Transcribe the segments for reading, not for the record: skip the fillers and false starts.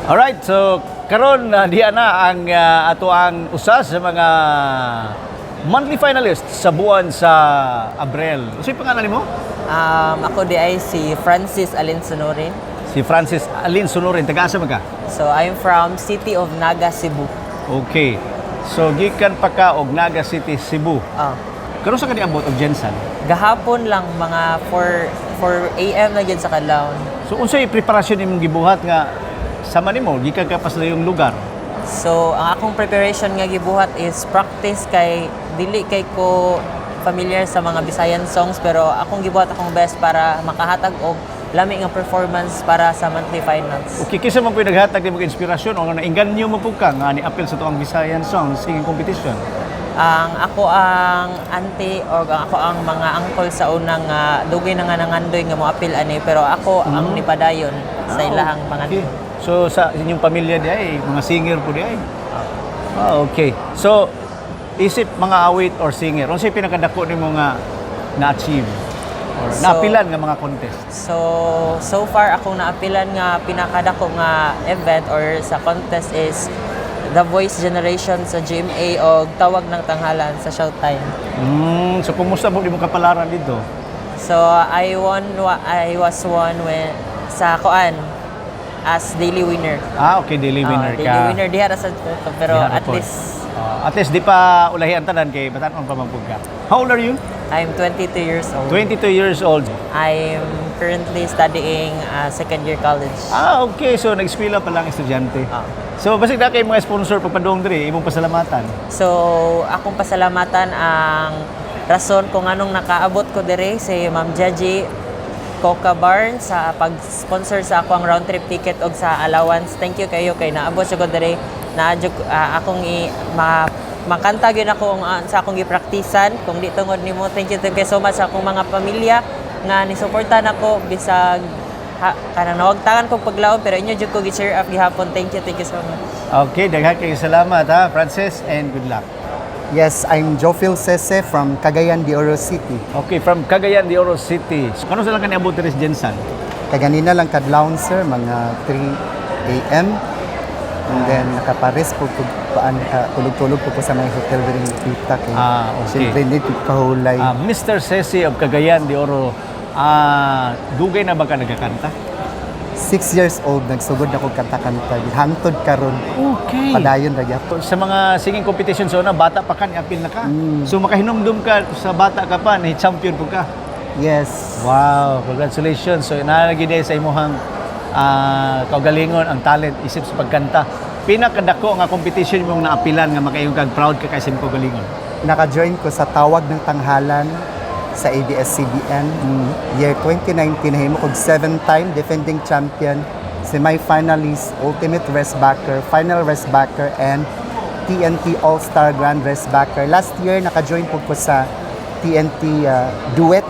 Alright, so karon diha na ang ato ang usa sa mga monthly finalists sa buwan sa Abril. Unsay pangalan nimo? Ako diay si Francis Alinsunurin. Si Francis Alin Sunurin, taga asa man ka? So I'm from City of Naga, Cebu. Okay. So gikan pa ka og Naga City, Cebu. Ah. Karon sa ka niabot og GenSan? Gahapon lang, mga 4 4 a.m. na gyud sa kadlawon. So unsay preparasyon imong gibuhat nga sama nimo gikan ka pa sa iyong lugar? So ang akong preparation nga gibuhat is practice kay dili kay ko familiar sa mga Bisayan songs, pero akong gibuhat akong best para makahatag og lami nga performance para sa monthly finals. Okay, kinsa man po'y naghatag nimo og inspirasyon o nga nainganyo mo pud ka nga ni apil sa atuang Bisayan song singing competition? Ang ako ang auntie or ang ako ang mga uncle sa unang nga dugay na nga nangandoy nga moapil ani, pero ako ang nipadayon sa ilahang mga. Okay. So sa inyong pamilya di ay mga singer po diay. Ah, okay. So isip mga awit or singer, unsay pinakadako nimo nga na-achieve or naapilan nga mga contest? So, so far akong naapilan nga pinakadako nga event or sa contest is The Voice Generation sa GMA o Tawag ng Tanghalan sa Showtime. So kumusta mo nimo kapalaran dito? So I was won when sa koan as daily winner. Ah, okay, daily winner Ah, daily ka. Winner diha ra sa pero Diha ra at po. least. Ah, at least di pa ulahi ang tanan kay batan-on pa man pud ka. How old are you? I'm 22 years old. 22 years old. I'm currently studying second year college. Ah, okay. So nag-eskwela pa lang, estudyante. Ah. So basig na kay mga sponsor pagpadung diri, imong pasalamatan. So, akong pasalamatan ang rason kung anong nakaabot ko dire, si Ma'am Jaji Coca Barn sa pag-sponsor sa ako ang round trip ticket og sa allowance. Thank you kayo kay naabot sa ko dire. Naadyo akong i ma, makanta gyud ako ang, sa akong gipraktisan kung di tungod nimo. Thank you so much sa akong mga pamilya nga nisuporta nako bisag ha, kanang nawagtangan kog paglaom, pero inyo jud ko gi-cheer up gihapon. Thank you so much. Okay, daghan kay salamat ha, Francis, and good luck. Yes, I'm Jofil Sese from Cagayan de Oro City. Okay, from Cagayan de Oro City. So, kanus-a lang ka niabot diri sa GenSan? Kaganina lang kadlawon, sir, mga 3 a.m. And then nakapares po ko paan ka tulog-tulog po ko sa may hotel diri kita kay syempre hindi ko kahulay. Ah, Mr. Sesi of Cagayan de Oro, dugay na ba ka nagakanta? 6 years old nagsugod na ko kanta-kanta. Hangtod karon padayon ra gyapon. Sa mga singing competition sa una, bata pa ka, ni-apil na ka. So makahinumdum ka sa bata ka pa, ni champion po ka. Yes. Wow, congratulations. So naa gyud sa imuhang kaugalingon ang talent isip sa pagkanta. Pinakadako nga competition imong naapilan nga makaingon kag proud ka kay sa imong kaugalingon? Naka-join ko sa Tawag ng Tanghalan sa ABS-CBN. Year 2019, nahimo kog seven-time defending champion, semi-finalist, ultimate restbacker, final restbacker, and TNT All-Star Grand Restbacker. Last year, naka-join po ko sa TNT Duet.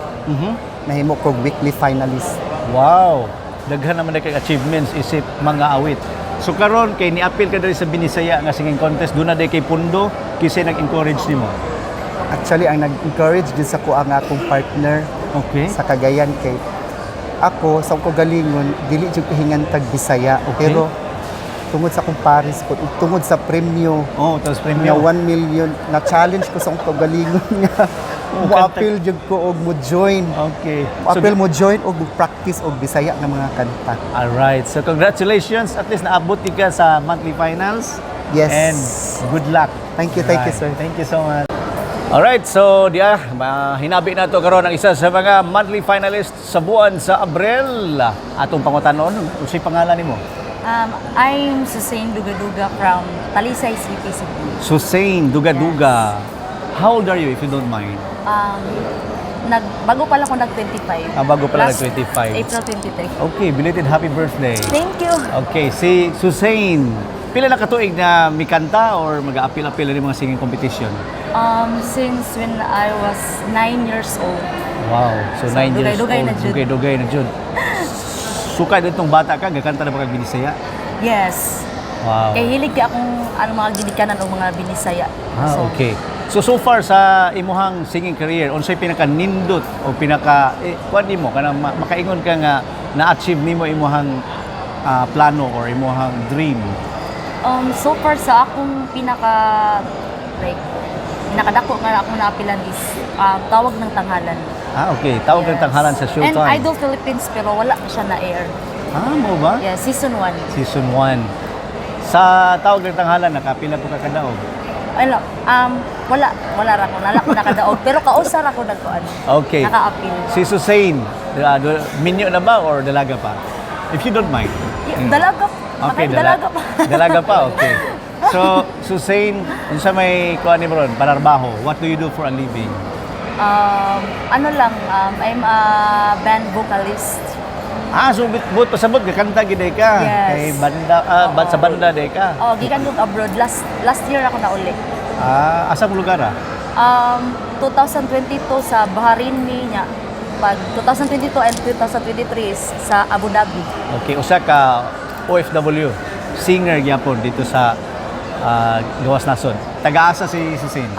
Nahimo kog weekly finalist. Wow! Daghan naman na kay achievements isip mga awit. So karon kay niapil ka diri sa Binisaya nga singing contest, duna day kay pundo, kinsay nag-encourage nimo? Actually, ang nag-encourage din sa ko ang akong partner sa Cagayan kay ako sa akong galingon dili jud ko hingantag Bisaya, pero tungod sa akong pares ko ug tungod sa premyo Oh, tapos nga premyo. 1 million, na challenge ko sa akong kaugalingon nga mo-apil jud ko og mo join. Mo-apil, mo join og mo practice og Bisaya nga mga kanta. Alright. So congratulations. At least naabot ka sa monthly finals. Yes. And good luck. Thank you, sir. Thank you so much. Alright, so diya, hinabi na to karon ang isa sa mga monthly finalists sa buwan sa Abril. Atong pangutanon, unsay pangalan nimo? I'm Susain Dugaduga from Talisay City, Cebu. Susain Dugaduga. How old are you, if you don't mind? Bago pa lang ako nag-25. Ah, bago pa lang Last nag-25. April 23. Okay, belated happy birthday. Thank you. Okay, si Susain, pila na katuig na mikanta or mag-aapil-apil na mga singing competition? Since when I was 9 years old. Wow, so So, 9 years dugay-dugay old. na jud. Dugay-dugay na jud. Sukad itong bata ka, gakanta na ba kag Binisaya? Yes. Kay hilig kay akong ano, mga ginikanan o mga Binisaya. Ah, So, okay. So, so far sa imuhang singing career, unsay pinaka nindot o pinaka kuan nimo kanang makaingon ka nga na-achieve nimo imuhang plano or imuhang dream? So far sa akong pinaka like pinakadako nga akong naapilan is Tawag ng Tanghalan. Ah, okay. Tawag ng Yes. Tanghalan sa Showtime. And Idol Philippines, pero wala pa siya na air. Ah, mao ba? Yeah, season 1. Season 1. Sa Tawag ng Tanghalan, nakapila po ka kadaog? Ano, wala, wala ra ko, nala ko nakadaog. Pero kausa ra ko nagkuan. Okay. Naka-appeal. Si Suzanne, minyo na ba or dalaga pa? If you don't mind. Dalaga, Okay, dalaga pa. Dalaga pa, okay. So, Suzanne, unsa may kuan ni ron, panarbaho, what do you do for a living? Ano lang, I'm a band vocalist. Ah, so but pasabot gakanta gid ka. Yes. Kay banda sa banda day ka. Oh, gikan kong abroad last last year ako na uli. Ah, asa mo lugar ah? 2022 sa Bahrain mi niya. Pag 2022 and 2023 is sa Abu Dhabi. Okay, usa ka OFW, singer gyapon dito sa Gawas Nasod. Taga-asa si Suzanne?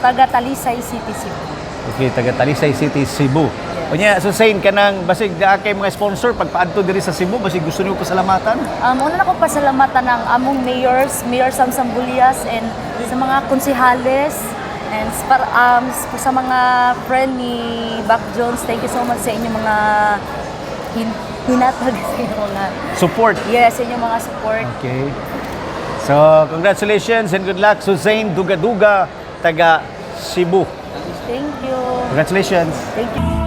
Taga Talisay City, Cebu. Okay, taga Talisay City, Cebu. Unya, Suzanne, kanang basig naa kay mga sponsor pagpaadto diri sa Cebu, basig gusto niyo pasalamatan? Una na ko pasalamatan ang among mayors, Mayor Samsam Bulias and sa mga konsehales and sa mga friend ni Buck Jones, thank you so much sa inyong mga hinatag sa inyong mga Support. Yes, sa inyong mga support. Okay. So, congratulations and good luck, Suzanne Dugaduga, taga Cebu. Thank you. Congratulations. Thank you.